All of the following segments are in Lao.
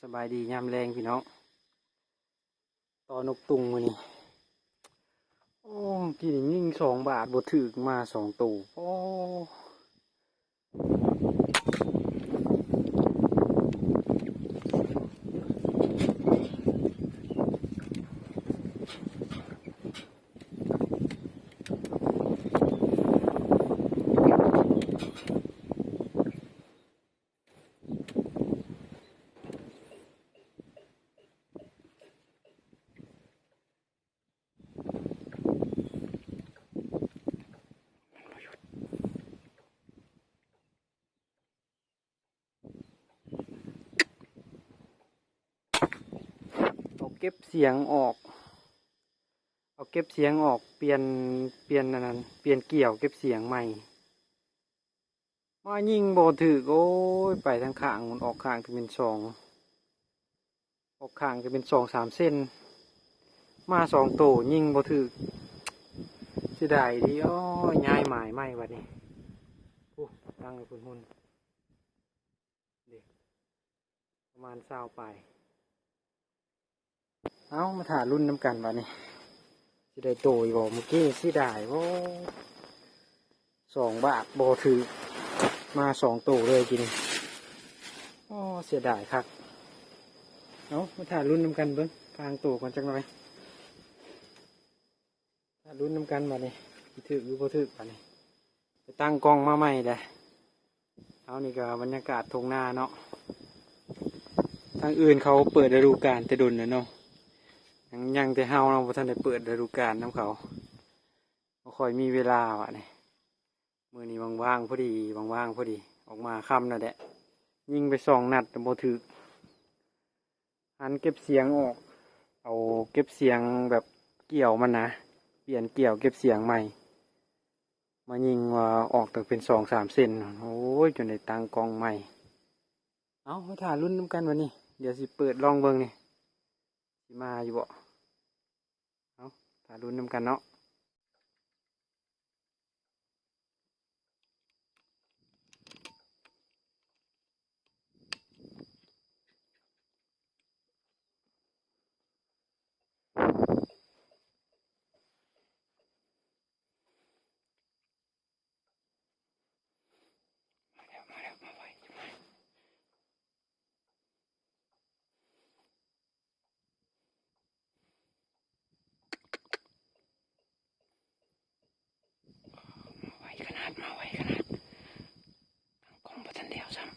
ສະບາຍດີຍາມແລງພີ່ນ້ອງ ຕໍ່ນົກຕຸ່ງມື້ນີ້. ໂອ້ ກີ້ນີ້ຍິງສອງບາດບໍ່ຖືກ ມາສອງໂຕ. ໂອ້ ເອົາເກັບສຽງອອກ ເອົາເກັບສຽງອອກ ປ່ຽນ ປ່ຽນອັນນັ້ນ ປ່ຽນກ່ຽວເກັບສຽງໃໝ່. ມາຍິງບໍ່ຖືກ ໂອ້ຍ ໄປທາງຂ້າງພຸ້ນ ອອກຂ້າງກະແມ່ນສອງ ອອກຂ້າງກະແມ່ນສອງສາມເຊັນ ມາສອງໂຕ ຍິງບໍ່ຖືກ ເສຍດາຍເດ. ໂອ້ຍ ຍ້າຍໝາຍໃໝ່ບັດນີ້ ພຸ້ນ ຕັ້ງຢູ່ພຸ້ນ ເດ ປະມານຊາວປາຍ. ເອົາ ມາຖ້າລຸ້ນນຳກັນບາດນີ້ ຊິໄດ້ໂຕຢູ່ບໍ່? ມື້ກີ້ເສຍດາຍ ໂອ້ ສອງບາດບໍ່ຖືກ ມາສອງໂຕເລີຍກີ້ນີ້. ໂອ້ ເສຍດາຍຄັກ. ເອົາ ມາຖ້າລຸ້ນນຳກັນເບິ່ງ ພາງໂຕກ່ອນຈັກໜ່ອຍ. ລຸ້ນນຳກັນບາດນີ້ ຊິຖືກຫຼືບໍ່ຖືກບາດນີ້. ໄປຕັ້ງກ້ອງມາໃໝ່ແຫຼະ. ເຮົານີ້ກະບັນຍາກາດທົ່ງນາເນາະ. ທາງອື່ນເຂົາເປີດລະດູການແຕ່ດົນແລ້ວເນາະ. ຍັງ ຍັງແຕ່ເຮົາເນາະ ບໍ່ທັນໄດ້ເປີດລະດູການນຳເຂົາ. ບໍ່ຄ່ອຍມີເວລາບາດນີ້. ມື້ນີ້ວ່າງໆພໍດີ ວ່າງໆພໍດີ ອອກມາຄ່ຳນັ້ນແຫຼະ ຍິງໄປສອງນັດແຕ່ບໍ່ຖືກ. ຫັນເກັບສຽງອອກ ເອົາເກັບສຽງແບບກ່ຽວມັນນະ ປ່ຽນກ່ຽວເກັບສຽງໃໝ່ ມາຍິງວ່າອອກຕັ້ງເປັນສອງສາມເຊັນ. ໂອ້ຍ ຈົນໄດ້ຕັ້ງກ້ອງໃໝ່. ເອົາ ມາຖ້າລຸ້ນນຳກັນບາດນີ້ ດຽວຊິເປີດລອງເບິ່ງນີ້ ຊິມາຢູ່ບໍ່? ເອົາ ຖ້າລຸ້ນນຳກັນເນາະ. ມາແລ້ວ ມາແລ້ວ ມາໄວ ມາໄວ. ມາໄວຂະໜາດ ມາໄວຂະໜາດ ຕັ້ງກ້ອງບໍ່ທັນແລ້ວຊ້ຳ.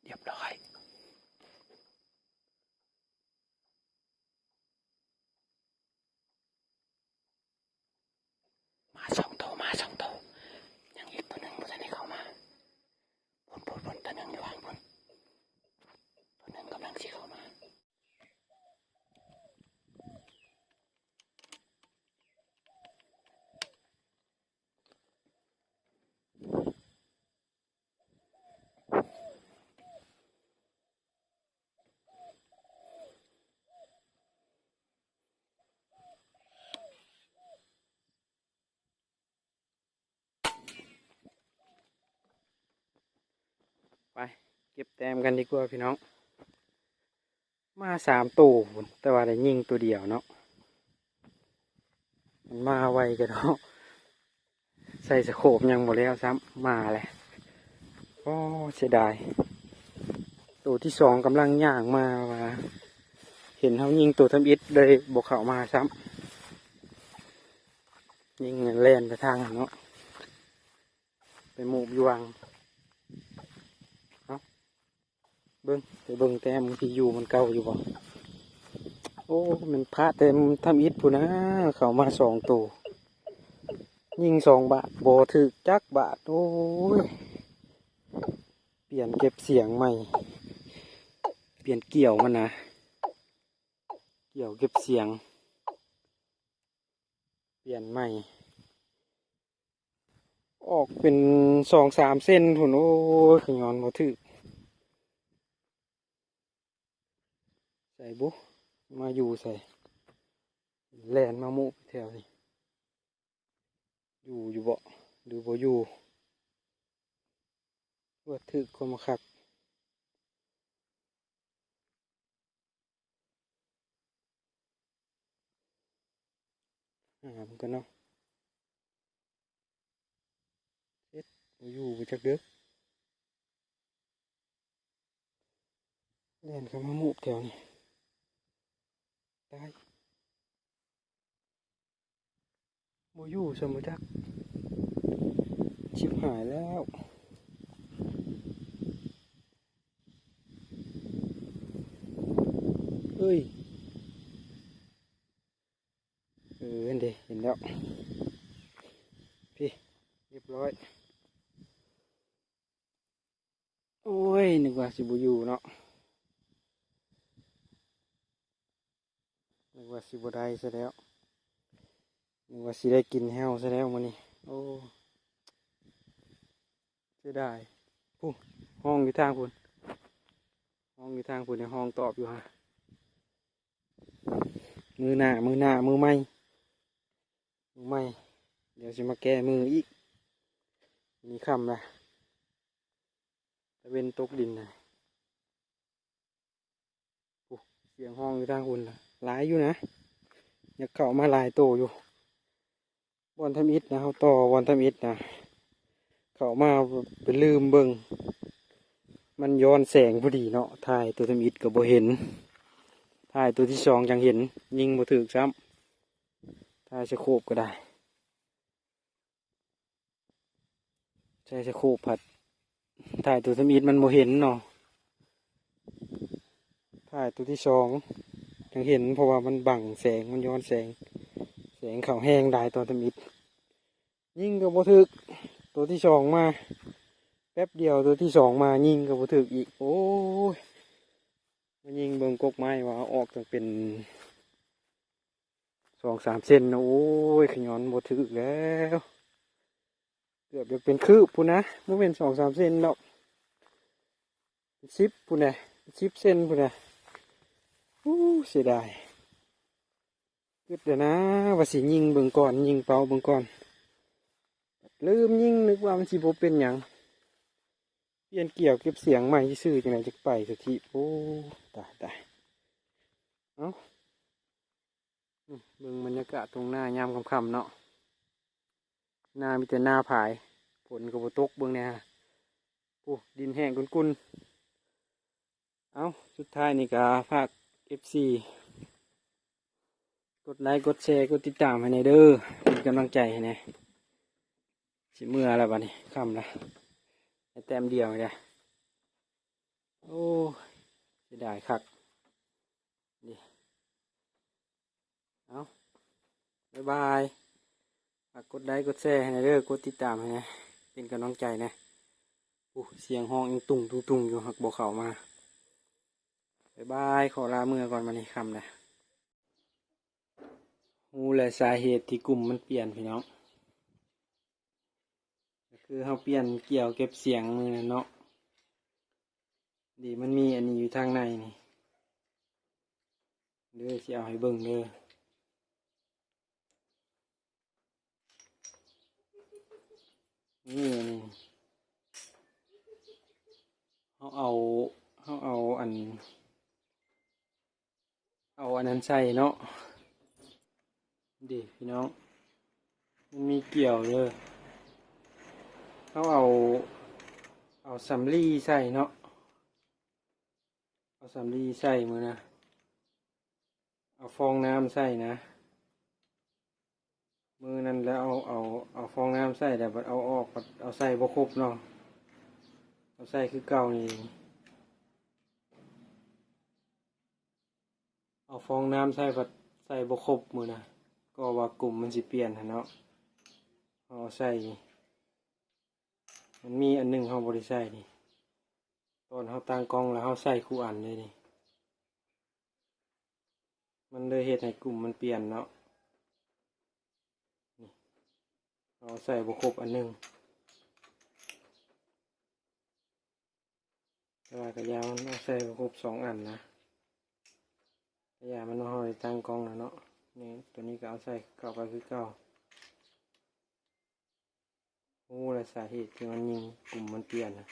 ຮຽບຮ້ອຍ. ມາສອງໂຕ ມາສອງໂຕ ຍັງອີກໂຕໜຶ່ງບໍ່ທັນໄດ້ເຂົ້າມາ. ພຸ້ນ ພຸ້ນ ພຸ້ນ ໂຕໜຶ່ງຢູ່ຫວ່າງພຸ້ນ ໂຕໜຶ່ງກຳລັງຊິເຂົ້າມາ. ໄປເກັບແຕ້ມກັນດີກວ່າພີ່ນ້ອງ. ມາສາມໂຕພຸ້ນ ແຕ່ວ່າໄດ້ຍິງໂຕດຽວເນາະ. ມັນມາໄວກະເນາະ ໃສ່ສະໂຄບຍັງບໍ່ແລ້ວຊ້ຳ ມາແລ້ວ. ໂອ້ ເສຍດາຍ. ໂຕທີສອງກຳລັງຍ່າງມາວ່າ ເຫັນເຮົາຍິງໂຕທຳອິດເລີຍບໍ່ເຂົ້າມາຊ້ຳ. ຍິງແລ່ນໄປທາງນັ້ນເນາະ ໄປໝູບຢູ່ຫວ່າງ. ເອົາ ເບິ່ງ ໄປເບິ່ງແຕ້ມທີ່ຢູ່ມັນເກົ່າຢູ່ບໍ່? ໂອ້ ແມ່ນພາດແຕ່ທຳອິດພຸ້ນນາ ເຂົ້າມາສອງໂຕ ຍິງສອງບາດບໍ່ຖືກຈັກບາດ. ໂອ້ຍ ປ່ຽນເກັບສຽງໃໝ່ ປ່ຽນກ່ຽວມັນນະ ກ່ຽວເກັບສຽງ ປ່ຽນໃໝ່ ອອກເປັນສອງສາມເຊັນພຸ້ນ. ໂອ້ຍ ຂະຫຍອນບໍ່ຖືກ. ໃສ່ບຸ ມາຢູ່ໃສ? ແລ່ນມາມຸບແຖວນີ້ ຢູ່ຢູ່ບໍ່ ຫຼືບໍ່ຢູ່? ວ່າຖືກຄົນມາຄັກ. ຫາເບິ່ງກ່ອນເນາະ. ເຮັດ ບໍ່ຢູ່ບໍ່ຈັກເດີ້. ແລ່ນເຂົ້າມາມຸບແຖວນີ້ ຕາຍ. ບໍ່ຢູ່ຊ້ຳບໍ່ຈັກ. ຊິບຫາຍແລ້ວ. ເອີຍ ເອີ ເຫັນເດ້ ເຫັນແລ້ວ. ພີ້ ຮຽບຮ້ອຍ. ໂອ້ຍ ນຶກວ່າຊິບໍ່ຢູ່ເນາະ. ນຶກວ່າຊິບໍ່ໄດ້ຊະແລ້ວ. ນຶກວ່າຊິໄດ້ກິນແຫ້ວຊະແລ້ວມື້ນີ້. ໂອ້ ເສຍດາຍ. ພຸ້ນ ຮ້ອງຢູ່ທາງພຸ້ນ. ຮ້ອງຢູ່ທາງພຸ້ນ ຮ້ອງຕອບຢູ່ຫາ. ມື້ໜ້າ ມື້ໜ້າ ມື້ໃໝ່ ມື້ໃໝ່. ດຽວຊິມາແກ້ມື້ອີກ. ນີ້ຄ່ຳລະ. ຕາເວັນຕົກດິນນະ. ໂອ້ ສຽງຮ້ອງຢູ່ທາງພຸ້ນນະ ຫຼາຍຢູ່ນະ. ຢາກເຂົ້າມາຫຼາຍໂຕຢູ່. ບ່ອນທຳອິດນະ ເຮົາຕໍ່ບ່ອນທຳອິດນະ ເຂົ້າມາໄປລືມເບິ່ງ. ມັນຍ້ອນແສງພໍດີເນາະ. ຖ່າຍໂຕທຳອິດກໍບໍ່ເຫັນ. ຖ່າຍໂຕທີສອງຈັ່ງເຫັນ. ຍິງບໍ່ຖືກຊ້ຳ. ຖ່າຍສະໂຄບກໍໄດ້. ໃສ່ສະໂຄບພັດ ຖ່າຍໂຕທຳອິດມັນບໍ່ເຫັນເນາະ. ຖ່າຍໂຕທີສອງຈັ່ງເຫັນ ເພາະວ່າມັນບັງແສງ ມັນຍ້ອນແສງ. ແສງເຂົ້າແຮງຫຼາຍຕອນທຳອິດ. ຍິງກໍບໍ່ຖືກ. ໂຕທີສອງມາ ແປັບດຽວໂຕທີສອງມາ ຍິງກໍບໍ່ຖືກອີກ. ໂອ້ຍ ມາຍິງເບິ່ງກົກໄມ້ວ່າອອກຕັ້ງເປັນ ສອງສາມເຊັນນະ. ໂອ້ຍ ຂະຫຍອນບໍ່ຖືກແລ້ວ. ເກືອບຈະເປັນຄືບພຸ້ນນະ. ບໍ່ແມ່ນສອງສາມເຊັນດອກ. ເປັນສິບພຸ້ນນະ. ເປັນສິບເຊັນພຸ້ນນະ. ໂອ້ ເສຍດາຍ. ຄິດແລ້ວນະ ວ່າຊິຍິງເບິ່ງກ່ອນ ຍິງເປົ້າເບິ່ງກ່ອນ. ລືມຍິງ ນຶກວ່າມັນຊິບໍ່ເປັນຫຍັງ. ປ່ຽນກຽວເກັບສຽງໃໝ່ຊື່ໆ ຈັ່ງໃດຈັກໄປສະທີບ. ໂອ້ ຕາຍ ຕາຍ. ເອົ້າ ນີ້ເບິ່ງບັນຍາກາດທົ່ງນາຍາມຄ່ຳໆເນາະ. ນາມີແຕ່ໜ້າຜາຍ. ຝົນກໍບໍ່ຕົກ. ເບິ່ງແດ່ ໂອ້ ດິນແຫ້ງກຸ່ນໆ. ເອົ້າ ສຸດທ້າຍນີ້ກໍຝາກເອັຟຊີ ກົດໄລ ກົດແຊ ກົດຕິດຕາມໃຫ້ແດ່ເດີ້ ເປັນກຳລັງໃຈໃຫ້ແດ່. ຊິເມືອແລ້ວບັດນີ້ ຄ່ຳແລ້ວ ໄດ້ແຕ້ມດຽວນີ້ແຫຼະ. ໂອ້ຍ ເສຍດາຍຄັກ. ນີ້ ເອົ້າ ບາຍບາຍ. ຝາກກົດໄລ ກົດແຊໃຫ້ແດ່ເດີ້ ກົດຕິດຕາມໃຫ້ແດ່ ເປັນກຳລັງໃຈແດ່. ໂອ້ ສຽງຮ້ອງຍັງຕຸ່ງຕຸ່ງຕຸ່ງຢູ່ ຫາກບໍ່ເຂົ້າມາ. ບາຍບາຍ ຂໍລາເມືອກ່ອນ ບັດນີ້ຄ່ຳແລ້ວ. ຮູ້ແລ້ວສາເຫດທີ່ກຸ່ມມັນປ່ຽນ ພີ່ນ້ອງ. ກໍຄືເຮົາປ່ຽນກຽວເກັບສຽງມື້ນັ້ນເນາະ. ດີມັນມີອັນນີ້ຢູ່ທາງໃນນີ້ ເດີ ຊິເອົາໃຫ້ເບິ່ງເດີ. ນີ້ ນີ້ ເຮົາເອົາ ເຮົາເອົາອັນ ເອົາອັນນັ້ນໃສ່ເນາະ. ເດ້ພີ່ນ້ອງ ມັນມີກ່ຽວເດີ. ເຮົາເອົາ ເອົາສຳລີໃສ່ເນາະ. ເອົາສຳລີໃສ່ມື້ນະ ເອົາຟອງນ້ຳໃສ່ນະ. ມື້ນັ້ນແລ້ວເອົາ ເອົາ ເອົາຟອງນ້ຳໃສ່ແລ້ວບັດເອົາອອກ ບັດເອົາໃສ່ບໍ່ຄົບເນາະ. ເອົາໃສ່ຄືເກົ່ານີ້ ເອົາຟອງນ້ຳໃສ່ ບັດໃສ່ບໍ່ຄົບມື້ນະ ກໍວ່າກຸ່ມມັນຊິປ່ຽນຫັ້ນເນາະ. ເຮົາເອົາໃສ່ ມັນມີອັນໜຶ່ງເຮົາບໍ່ໄດ້ໃສ່ນີ້ ຕອນເຮົາຕັ້ງກ້ອງແລ້ວເຮົາໃສ່ຄູ່ອັນເລີຍນີ້ ມັນເລີຍເຮັດໃຫ້ກຸ່ມມັນປ່ຽນເນາະ. ນີ້ ເຮົາໃສ່ບໍ່ຄົບອັນໜຶ່ງ ແຕ່ວ່າກະຢ່າ ມັນເອົາໃສ່ບໍ່ຄົບສອງອັນນະ. ແ ະຍາດມັນມາເຮົາໄດ້ຕັ້ງກ້ອງແລ້ວເນາະ. ນີ້ ໂຕນີ້ກໍເອົາໃສ່ເຂົ້າໄປຄືເກົ່າ. ຮູ້ແລ້ວສາເຫດທີ່ມັນຍິງປຸ່ມມັນປ່ຽນນະ.